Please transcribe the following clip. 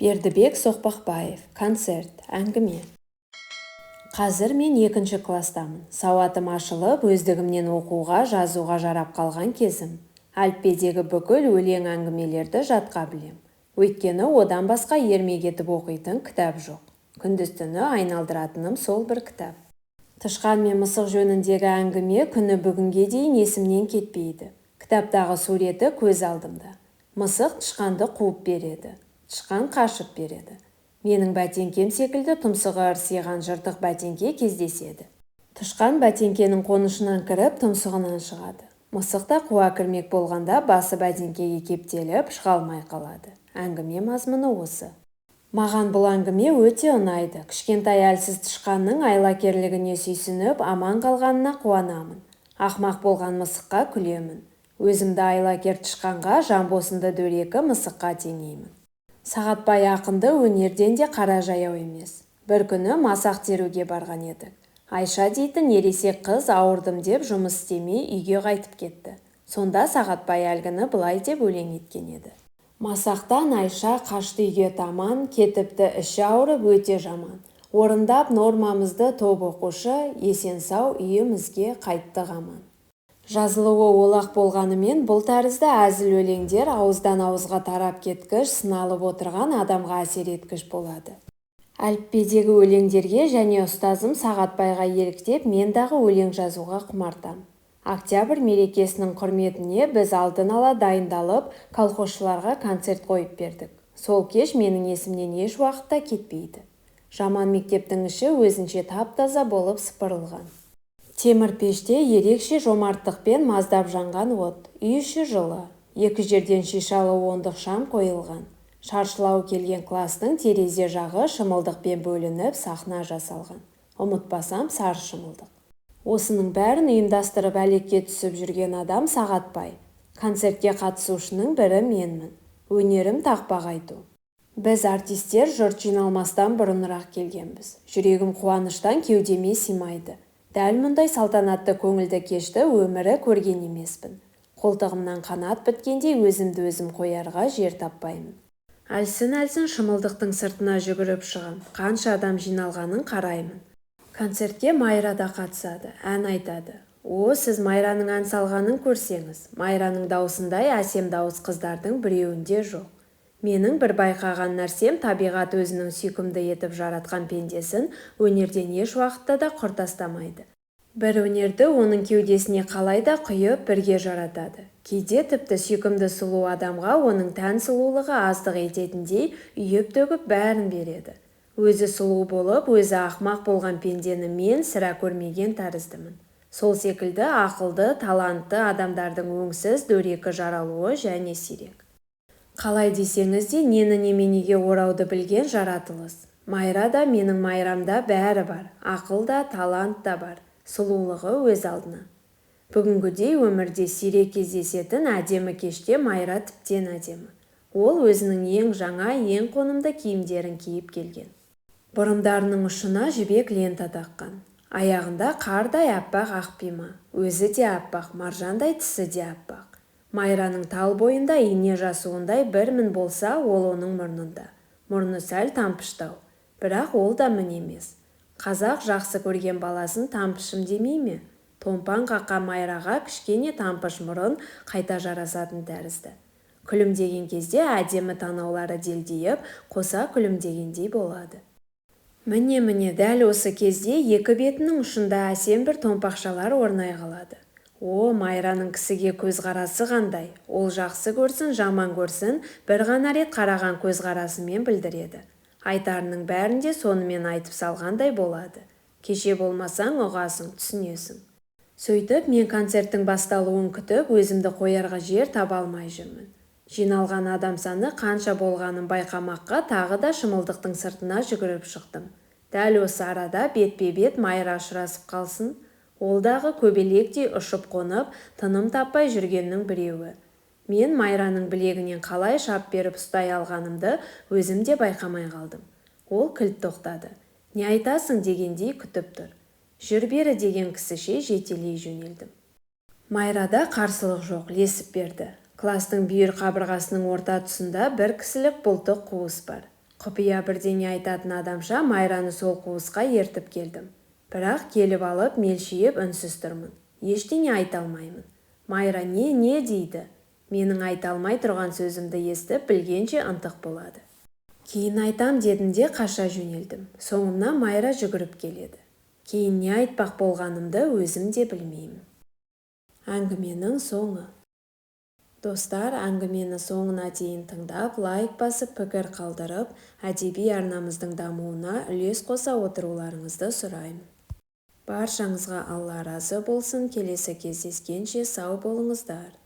Бердібек Соқпақбаев. Концерт. Әңгіме. Қазір мен екінші кластамын. Сауатым ашылып, өздігімнен оқуға, жазуға жарап қалған кезім. Әліппедегі бүкіл өлең, әңгімелерді жатқа білем. Өйткені одан басқа ермек етіп оқитын кітап жоқ. Күндіз-түні айналдыратыным сол бір кітап. Тышқан мен мысық жөніндегі әңгіме күні бүгінге дейін есімнен кетпейді. Кітаптағы суреті көз алдымда. Мысық тышқанды қуып береді. Тышқан қашып береді. Менің бәтеңкем секілді тұмсығы ырсиған жыртық бәтеңке кездеседі. Тышқан бәтеңкенің қонышынан кіріп, тұмсығынан шығады. Мысық та қуа кірмек болғанда басы бәтеңкеге кептеліп, шыға алмай қалады. Әңгіме мазмұны осы. Маған бұл әңгіме өте ұнайды. Кішкентай әлсіз тышқанның айлакерлігіне сүйсініп, аман қалғанына қуанамын. Ақымақ болған мысыққа күлемін. Өзімді айлакер тышқанға, Жанбосынды дөрекі мысыққа теңеймін. Сағатбай ақынды өнерден де қара жаяу емес. Бір күні масақ теруге барған едік. Айша дейтін ересек қыз ауырдым деп жұмыс істемей үйге қайтып кетті. Сонда Сағатбай әлгіні былай деп өлең еткен еді. Масақтан Айша қашты үйге таман, кетіпті іші ауырып өте жаман. Орындап нормамызды топ оқушы, есен-сау үйімізге қайттық аман. Жазылуы олақ болғанымен, бұл тәрізді әзіл өлеңдер ауыздан ауызға тарап кеткіш, сыналып отырған адамға әсер еткіш болады. Әліппедегі өлеңдерге және ұстазым Сағатбайға еліктеп, мен дағы өлең жазуға құмартам. Октябрь мерекесінің құрметіне біз алдын ала дайындалып, колхозшыларға концерт қойып бердік. Сол кеш менің есімнен еш уақытта кетпейді. Жаман мектептің іші өзінше тап-таза болып сыпырылған. Темір пеште ерекше жомарттықпен маздап жанған от. Үй іші жылы. Екі жерден шишалы ондық шам қойылған. Шаршылау келген кластың терезе жағы шымылдықпен бөлініп, сахна жасалған. Ұмытпасам, сары шымылдық. Осының бәрін ұйымдастырып әлекке түсіп жүрген адам Сағатбай. Концертке қатысушының бірі менмін. Өнерім тақпақ айту. Біз, артистер, жұрт жиналмастан бұрынырақ келгенбіз. Жүрегім қуаныштан кеудеме сыймайды. Дәл мұндай салтанатты көңілді кешті өмірі көрген емеспін. Қолтығымнан қанат біткендей өзімді өзім қоярға жер таппаймын. Әлсін-әлсін шымылдықтың сыртына жүгіріп шығам. Қанша адам жиналғанын қараймын. Концертке Майра да қатысады, ән айтады. О, сіз Майраның ән салғанын көрсеңіз! Майраның даусындай әсем дауыс қыздардың біреуінде жоқ. Менің бір байқаған нәрсем, табиғат өзінің сүйкімді етіп жаратқан пендесін өнерден еш уақытта да құр тастамайды. Бір өнерді оның кеудесіне қалай да құйып, бірге жаратады. Кейде тіпті сүйкімді сұлу адамға оның тән сұлулығы аздық ететіндей үйіп-төгіп бәрін береді. Өзі сұлу болып, өзі ақымақ болған пендені мен сірә көрмеген тәріздімін. Сол секілді ақылды, талантты адамдардың өңсіз, дөрекі жаралуы және сирек. Қалай десеңіз де, нені неменеге орауды білген жаратылыс. Майра да, менің Майрамда бәрі бар. Ақыл да, талант та бар. Сұлулығы өз алдына. Бүгінгідей өмірде сирек кездесетін әдемі кеште Майра тіптен әдемі. Ол өзінің ең жаңа, ең қонымды киімдерін киіп келген. Бұрымдарының ұшына жібек лента таққан. Аяғында қардай аппақ ақ пима. Өзі де аппақ, маржандай тісі де аппақ. Майраның тал бойында ине жасуындай бір мін болса, ол оның мұрнында. Мұрны сәл тампыштау. Бірақ ол да мін емес. Қазақ жақсы көрген баласын тампышым демей ме? Томпаң қаққан Майраға кішкене тампыш мұрын қайта жарасатын тәрізді. Күлімдеген кезде әдемі танаулары делдиіп, қоса күлімдегендей болады. Міне-міне, дәл осы кезде екі бетінің ұшында әсем бір томпақшалар орнай қалады. О, Майраның кісіге көзқарасы қандай! Ол жақсы көрсін, жаман көрсін, бір ғана рет қараған көзқарасымен білдіреді. Айтарының бәрін де сонымен айтып салғандай болады. Кеше болмасаң, ұғасың, түсінесің. Сөйтіп, мен концерттің басталуын күтіп, өзімді қоярға жер таба алмай жүрмін. Жиналған адам саны қанша болғанын байқамаққа тағы да шымылдықтың сыртына жүгіріп шықтым. Дәл осы арада бетпе-бет Майра ұшырасып қалсын. Ол дағы көбелектей ұшып-қонып, тыным таппай жүргеннің біреуі. Мен Майраның білегінен қалай шап беріп ұстай алғанымды өзім де байқамай қалдым. Ол кілт тоқтады. Не айтасың дегендей күтіп тұр. Жүр бері деген кісіше жетелей жөнелдім. Майрада қарсылық жоқ, ілесіп берді. Кластың бүйір қабырғасының орта тұсында бір кісілік бұлтық қуыс бар. Құпия бірдеңе айтатын адамша Майраны сол қуысқа ертіп келдім. Бірақ келіп алып мелшиіп үнсіз тұрмын. Ештеңе айта алмаймын. Майра не, не дейді. Менің айта алмай тұрған сөзімді естіп, білгенше ынтық болады. Кейін айтам дедім де қаша жөнелдім. Соңымнан Майра жүгіріп келеді. Кейін не айтпақ болғанымды өзім де білмеймін. Әңгіменің соңы. Достар, әңгімені соңына дейін тыңдап, лайк басып, пікір қалдырып, әдеби арнамыздың дамуына үлес қоса отыруларыңызды сұраймын. Баршаңызға Алла разы болсын. Келесі кездескенше сау болыңыздар.